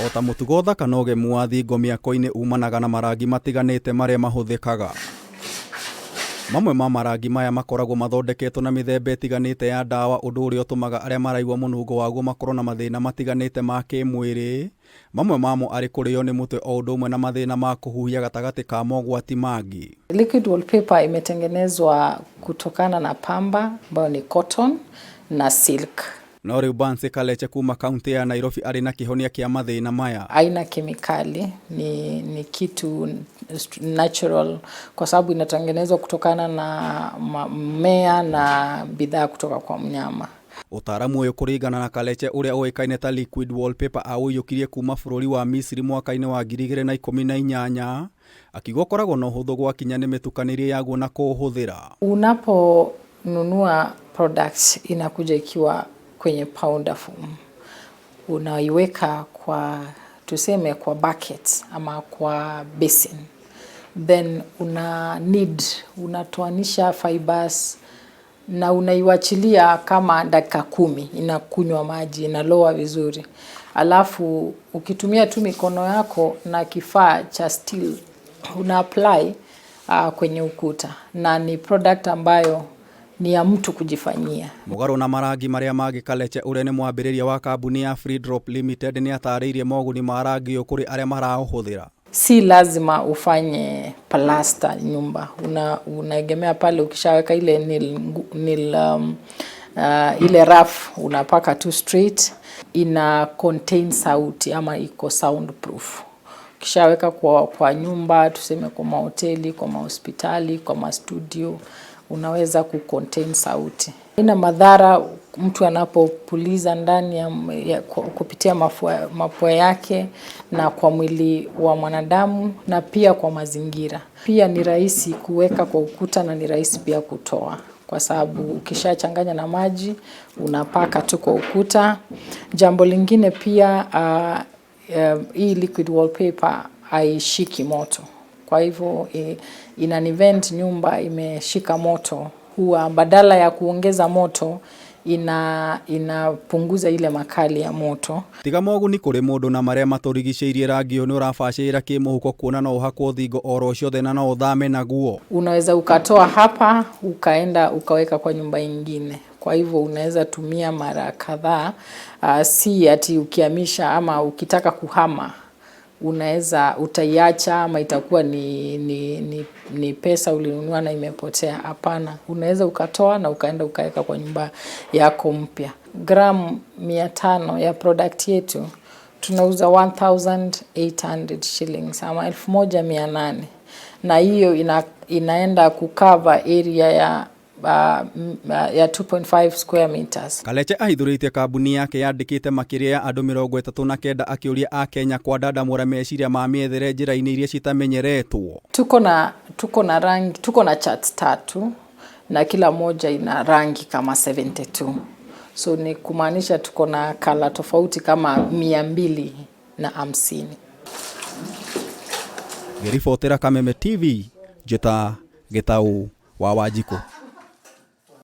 O ta mũtugo thaka na ũgemu wa thingo mĩako-inĩ umanaga na marangi matiganĩte marĩa mahũthĩkaga. Mamwe ma marangi maya makoragwo mathondeketwo na mĩthemba ĩtiganĩte ya ndawa, ũndũ ũrĩa ũtũmaga arĩa maraigua mũnungo waguo makorwo na mathĩna matiganĩte ma kĩmwĩrĩ, mamwe mamo arĩ kũrĩo nĩ mũtwe o ũndũ ũmwe na mathĩna ma kũhuhia gatagatĩ ka mogwati mangĩ. Liquid wallpaper imetengenezwa kutokana na pamba ambayo ni cotton na silk. No rĩu Bansi Kaleche kuma kaunti ya Nairobi arĩ na kĩhonia kĩa mathĩna maya. Haina kemikali, ni kitu natural kwa sababu inatengenezwa kutokana na mmea na bidhaa kutoka kwa mnyama. Ũtaaramu ũyũ kũringana na Kaleche ũrĩa ũĩkaine ta liquid wallpaper aũiyũkirie kuma bũrũri wa Misiri mwaka-inĩ wa 2018, akiuga ũkoragwo na ũhũthũ gwakinya nĩ mĩtukanĩrie yaguo na kũũhũthĩra. Unaponunua products inakuja ikiwa kwenye powder form. Unaiweka kwa, tuseme kwa bucket ama kwa basin. Then una need, unatoanisha fibers na unaiwachilia kama dakika 10, inakunywa maji, inaloa vizuri. Alafu ukitumia tu mikono yako na kifaa cha steel una apply kwenye ukuta, na ni product ambayo ni ya mtu kujifanyia. Mũgarũ na marangi marĩa mangĩ, Kaleche ũrĩa nĩ mwambĩrĩria wa kambuni ya Free Drop Limited nĩ atarĩirie moguni ma rangi ũyũ kũrĩ arĩa maraũhũthĩra. Si lazima ufanye plasta nyumba, unaegemea pale. Ukishaweka ile nil, ile rough unapaka tu straight, ina contain sauti ama iko soundproof. Ukishaweka kwa nyumba, tuseme kwa mahoteli, kwa mahospitali, kwa mastudio, unaweza kucontain sauti. Ina madhara mtu anapopuliza ndani ya kupitia mapua yake na kwa mwili wa mwanadamu na pia kwa mazingira. Pia ni rahisi kuweka kwa ukuta na ni rahisi pia kutoa, kwa sababu ukishachanganya na maji unapaka tu kwa ukuta. Jambo lingine pia, hii liquid wallpaper haishiki moto. Kwa hivyo in an event nyumba imeshika moto, huwa badala ya kuongeza moto inapunguza ile makali ya moto. Tiga moguni kũrĩ mũndũ na marĩa matũrigicĩirie, rangi ũyũ nĩ ũrabacĩrĩra kĩmũhuko kuona no ũhakwo thingo oro ciothe na no ũthame naguo. Unaweza ukatoa hapa ukaenda ukaweka kwa nyumba ingine. Kwa hivyo unaweza tumia mara kadhaa, si ati ukihamisha ama ukitaka kuhama unaweza utaiacha ama itakuwa ni pesa ulinunua na imepotea. Hapana, unaweza ukatoa na ukaenda ukaweka kwa nyumba yako mpya. Gramu 500 ya product yetu tunauza 1800 shillings ama 1800, na hiyo inaenda kucover area ya 2.5 square meters. Kaleche ahithũrĩtie kambuni yake yandĩkĩte makĩria ya andũ 39 akĩũria akenya kwandandamũra meciria ma mĩethere njĩra-inĩ iria citamenyeretwo. Tuko na rangi, tuko na charts tatu na kila moja ina rangi kama 72, so ni kumaanisha tuko na color tofauti kama 250. Ngĩribotera Kameme TV, njĩta Gĩtaũ wa Wanjikũ.